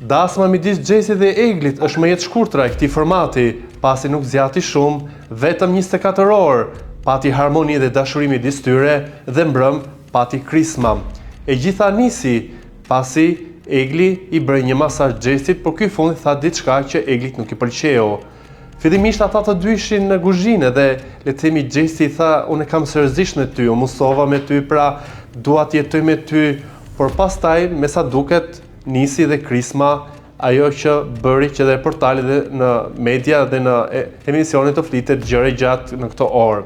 Dasma midis Gjestit dhe Eglit është më jetëshkurtra e këtij formati, pasi nuk zgjati shumë, vetëm 24 orë, pati harmoni dhe dashuri midis tyre dhe mbrëmë pati krisma. E gjitha nisi pasi Egli i bëri një masazh Gjestit, por ky i fundit tha diçka që Eglit nuk i pëlqeu. Fillimisht ata të dy ishin në kuzhinë dhe le të themi Gjesti i tha unë e kam seriozisht me ty, u mësova me ty, pra dua të jetoj me ty, por pastaj me sa duket nisi dhe krisma ajo që bëri që dhe portali dhe në media dhe në emisione të flitet gjerë e gjatë në këto orë.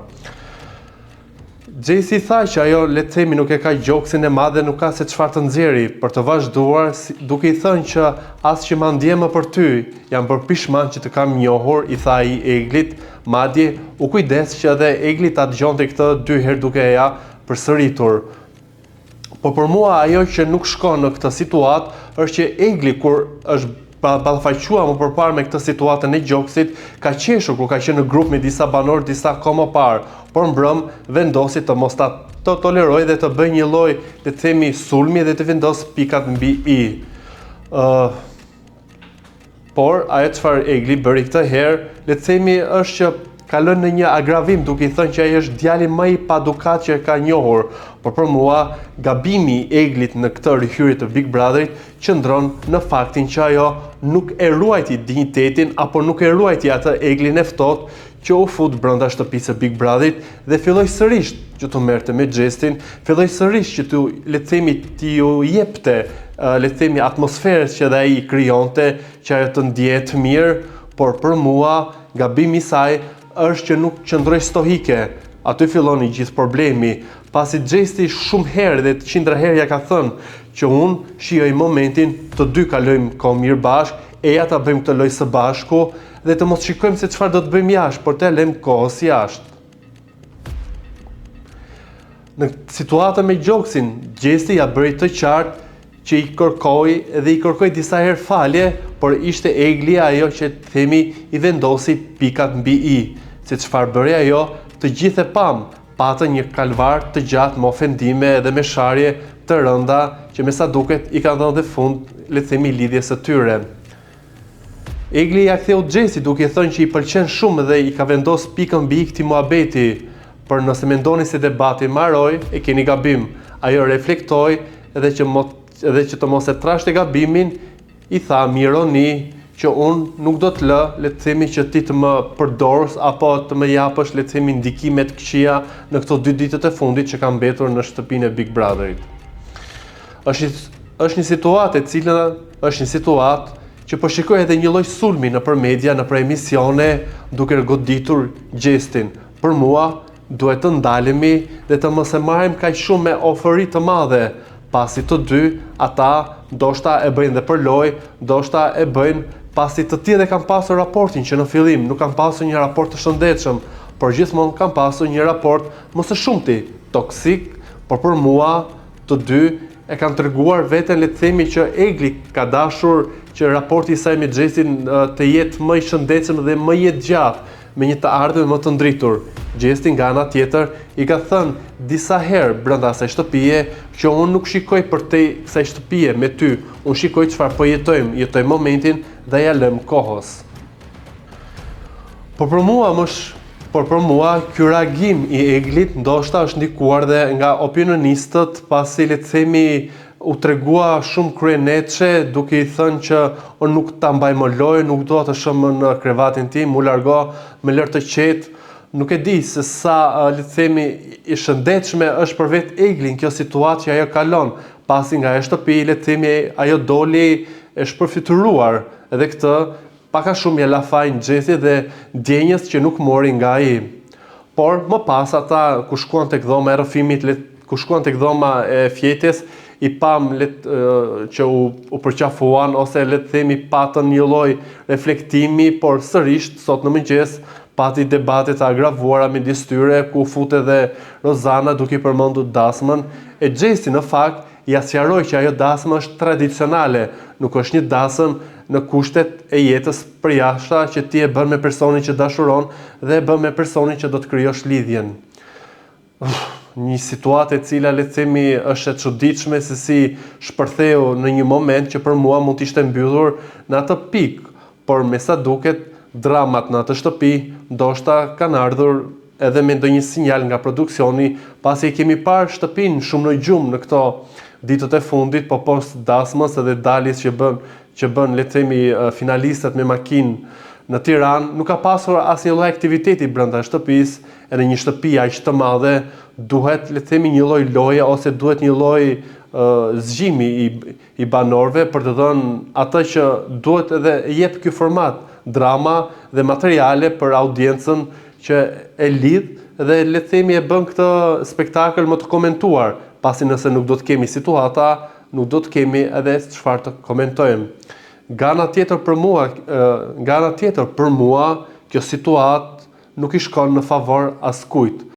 Gjesti tha që ajo le të themi nuk e ka gjoksin e madh dhe nuk ka se çfarë të nxjerri për të vazhduar duke i thënë që as që ma ndjen më për ty, jam bërë pishman që të kam njohur, i tha ai Eglit, madje u kujdes që edhe Egli ta dëgjonte këtë dy herë duke ia përsëritur. Por për mua ajo që nuk shkon në këtë situatë është që Egli kur është ballafaqua më përparë me këtë situatën e gjoksit, ka qeshur kur ka qenë në grup me disa banorë disa kohë më parë, por mbrëmë vendosi të mos ta të tolerojë dhe të bëjë një lloj, le të themi, sulmi dhe të vendosë pikat mbi i. Ë uh, Por, ajo çfarë Egli bëri këtë herë, le të themi është që kaloi në një agravim duke i thënë që ai është djali më i paedukatë që e ka njohur. Por për mua, gabimi i Eglit në këtë rihyrje të Big Brotherit qëndron në faktin që ajo nuk e ruajti dinjitetin apo nuk e ruajti atë Eglin e ftohtë që u fut brenda shtëpisë së Big Brotherit dhe filloi sërish që t'u merrte me Gjestin, filloi sërish që t'u, le të themi, t'iu jepte, le të themi, atmosferës që dhe ai i krijonte, që ajo të ndjehet mirë, por për mua, gabimi i saj është që nuk qëndroi stoike. Aty fillon i gjithë problemi, pasi Gjesti shumë herë dhe qindra herë ia ka thënë që unë shijoj momentin, të dy kalojmë kohë mirë bashkë, eja ta bëjmë këtë lojë së bashku, dhe të mos shikojmë se çfarë do të bëjmë jashtë, por t'ia lëmë kohës jashtë. Në situatën me gjoksin, Gjesti ia bëri të qartë që i kërkoi dhe i kërkoi disa herë falje, por ishte Egli ajo që të themi i vendosi pikat mbi i. Se çfarë bëri ajo, të gjithë e pamë, patën një kalvar të gjatë me ofendime dhe me sharje të rënda që me sa duket i kanë dhënë dhe fund, le të themi, lidhjes së tyre. Egli ia ktheu Gjestit duke i thënë që i pëlqen shumë dhe i ka vendos pikën mbi i këtij muhabeti, por nëse mendoni se debati mbaroi, e keni gabim. Ajo reflektoi dhe që mo, dhe që të mos e trashte gabimin, i tha me ironi që unë nuk do të lë, le të themi që ti të më përdorësh apo të më japësh, le të themi, ndikime të këqija në këto dy ditët e fundit që kam mbetur në shtëpinë e Big Brotherit. Është është një situatë e cila është një situatë që po shikoj edhe një lloj sulmi nëpër media, nëpër emisione, duke goditur Gjestin. Për mua, duhet të ndalemi dhe të mos e marrim kaq shumë me ofëri të madhe, pasi të dy ata ndoshta e bëjnë dhe për lojë, ndoshta e bëjnë pasi të tillë e kanë pasur raportin që në fillim nuk kanë pasur një raport të shëndetshëm, por gjithmonë kanë pasur një raport më së shumti toksik, por për mua Të dy e kanë treguar veten le të themi që Egli ka dashur që raporti i saj me Gjestin të jetë më i shëndetshëm dhe më jetëgjatë, me një të ardhme më të ndritur. Gjesti nga ana tjetër i ka thënë disa herë brenda asaj shtëpie që unë nuk shikoj përtej kësaj shtëpie me ty, unë shikoj çfarë po jetojmë, jetojmë momentin dhe ia lëmë kohës. Por për mua më por për mua ky reagim i Eglit ndoshta është ndikuar dhe nga opinionistët pasi le të themi u tregua shumë kryeneçe duke i thënë që unë nuk ta mbaj më lojë, nuk dua të shoh më në krevatin tim, mu largo, më lër të qetë. Nuk e di se sa le të themi e shëndetshme është për vetë Eglin kjo situatë që ajo kalon, pasi nga ajo shtëpi le të themi ajo doli e shpërfytyruar edhe këtë Pak a shumë ia la fajin Gjestit dhe ndjenjës që nuk mori nga ai. Por, më pas ata kur shkuan tek dhoma e rrëfimit, le, kur shkuan tek dhoma e fjetjes, i pamë le që u, u përqafuan ose le të themi patën një lloj reflektimi, por sërish sot në mëngjes pati debate të agravuara midis tyre ku u fut edhe Rozana duke i përmendur dasmën e Gjesti në fakt Ia sqaroi që ajo dasmë është tradicionale, nuk është një dasëm në kushtet e jetës përjashta që ti e bën me personin që dashuron dhe e bën me personin që do të krijosh lidhjen. Një situatë e cila, le të themi, është e çuditshme se si shpërtheu në një moment që për mua mund të ishte mbyllur në atë pikë, por me sa duket dramat në atë shtëpi ndoshta kanë ardhur edhe me ndonjë sinjal nga produksioni, pasi e kemi parë shtëpinë shumë në gjumë në këto ditët e fundit, po pos dasmës edhe daljes që bën, le të themi, finalistët me makinë në Tiranë, nuk ka pasur asnjë lloj aktiviteti brenda shtëpisë. Edhe një shtëpi aq të madhe duhet, le të themi, një lloj loje ose duhet një lloj zgjimi i banorëve për të dhënë atë që duhet edhe jep ky format, drama dhe materiale për audiencën që e lidh dhe, le të themi, e bën këtë spektakël më të komentuar, pasi nëse nuk do të kemi situata, nuk do të kemi edhe çfarë të komentojmë. Nga ana tjetër për mua, kjo situatë nuk i shkon në favor askujt.